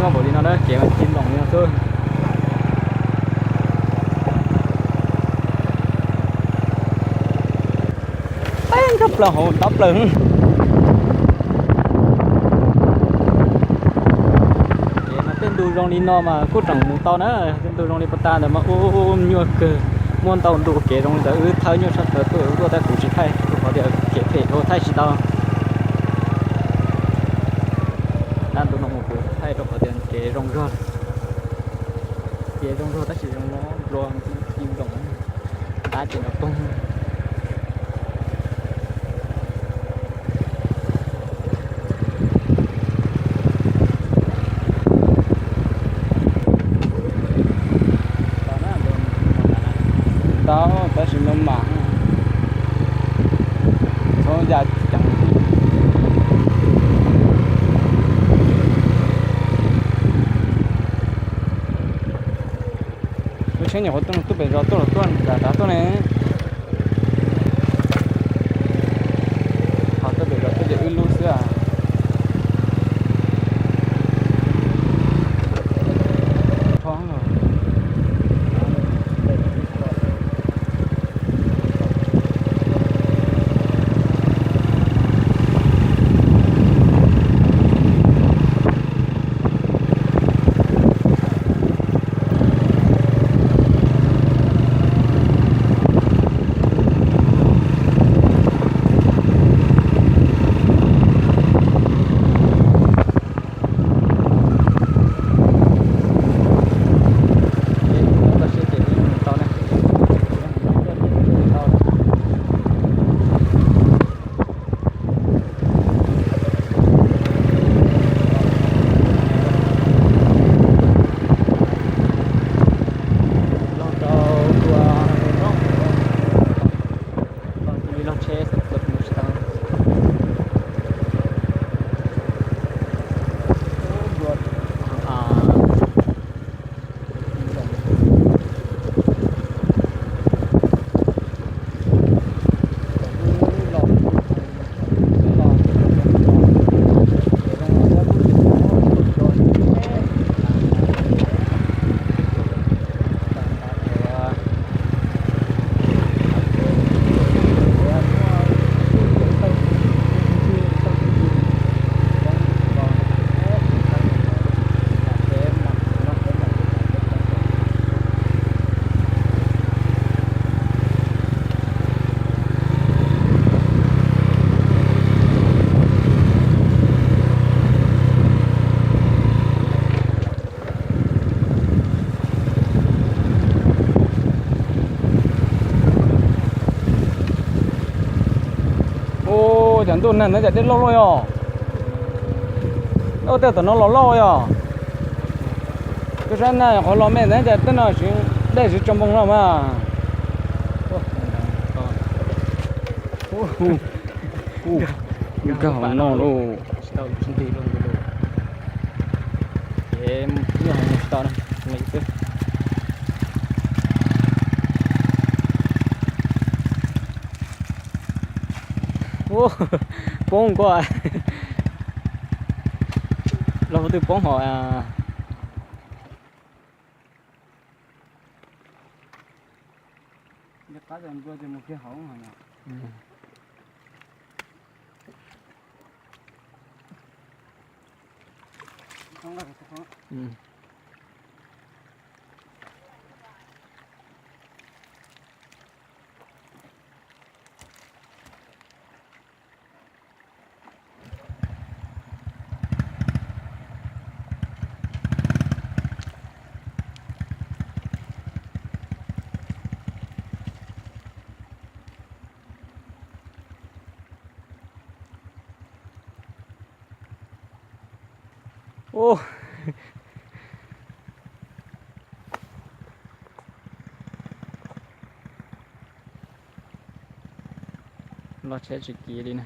Npaum li no na, kev mas ci nploos li no xwb. Peb nrog plaws hauv ntawd plaws. Kev mas tej ntu zoo li no mas kuj tseem mus tau na, tej ntu zoo li pas tas ntawd mas ub nyuaj kawg, muaj ntau ntu kev zoo li ntawd wb thawb nyuaj tshaj plaws tuaj tuaj tab kuv tsis thaij rau qhov tias kev phem dhau thaij tsis tau. Dab ntu no mus kuv thaij rau qhov tias kev zoo zog, kev zoo zog tab sis zoo no nplua ci nploos, dab ces no poog. Tau tab sis no mas txhob ya ceev. Lub tsheb nyuam qhuav tuaj pem zos tuaj los tuaj nram nrad tuaj ne. Ho tuaj pem zos tuaj ces wb lub xwb. Ua cas ntuj nag ntawd cas dej loj loj yog. Ua tej tom no los loj yog. Koj saib na, qhov los me ntawd cas tej no dej siv tso npoo no mas. Nkag hauv no lauj. Poob koj, los twb poob hos. Ub, los tsheb tsis kiv li na.